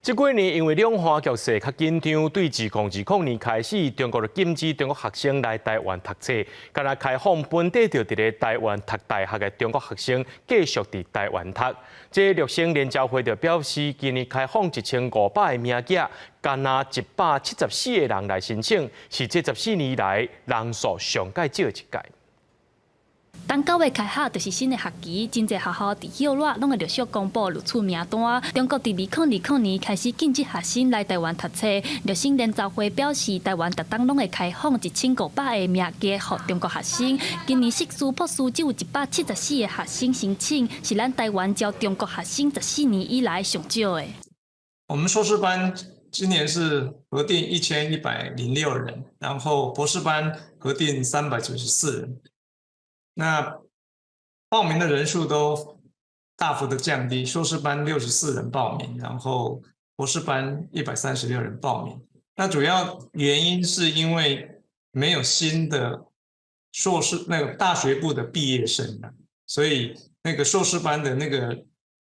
這幾年因為兩岸局勢較緊張，對2020年開始，中國就禁止中國學生來台灣讀冊，干焦開放本底就佇咧台灣讀大學的中國學生繼續佇台灣讀。這陸生聯招會就表示，今年開放1500個名額，干焦174個人來申請，是這14年來人數上蓋少的一屆。冬9月開學就是新的學期，真濟學校佇歇熱攏會陸續公布錄取名單。中國佇2020年開始禁止學生來台灣讀冊，陸生聯招會表示，台灣逐冬攏會開放1500個名額予中國學生。今年碩士、博士只有174個學生申請，是咱台灣招中國學生14年以來上少的。我們碩士班今年是核定1106人，然後博士班核定394人。那報名的人數都大幅的降低，碩士班64人報名，然後博士班136人報名。那主要原因是因為沒有新的碩士那個大學部的畢業生，所以那個碩士班的那個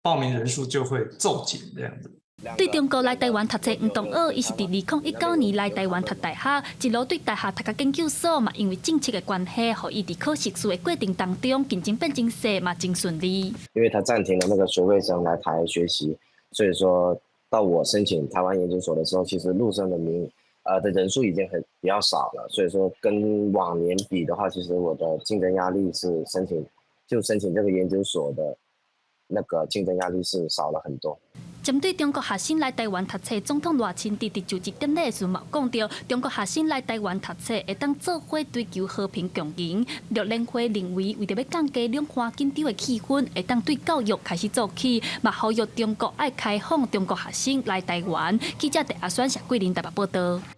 報名人數就會驟減這樣子。對中國來台灣讀冊黃同學，伊是佇2019年來台灣讀大學，一路對大學讀到研究所嘛，因為政策的關係，予伊佇考碩士的過程當中，競爭變真細嘛，真順利。因為他暫停了那個學位生來台學習，所以說到我申請台灣研究所的時候，其實陸生的名的人數已經很比較少了，所以說跟往年比的話，其實我的競爭壓力是申請就申請這個研究所的那個競爭壓力是少了很多。針對中國學生來台灣讀冊，總統賴清德佇就職典禮的時嘛講著，中國學生來台灣讀冊會當做伙追求和平共贏。陸聯會認為，為著欲降低兩岸緊張的氣氛，會當對教育開始做起，嘛呼籲中國愛開放中國學生來台灣。記者鄭阿選、謝桂林台北報道。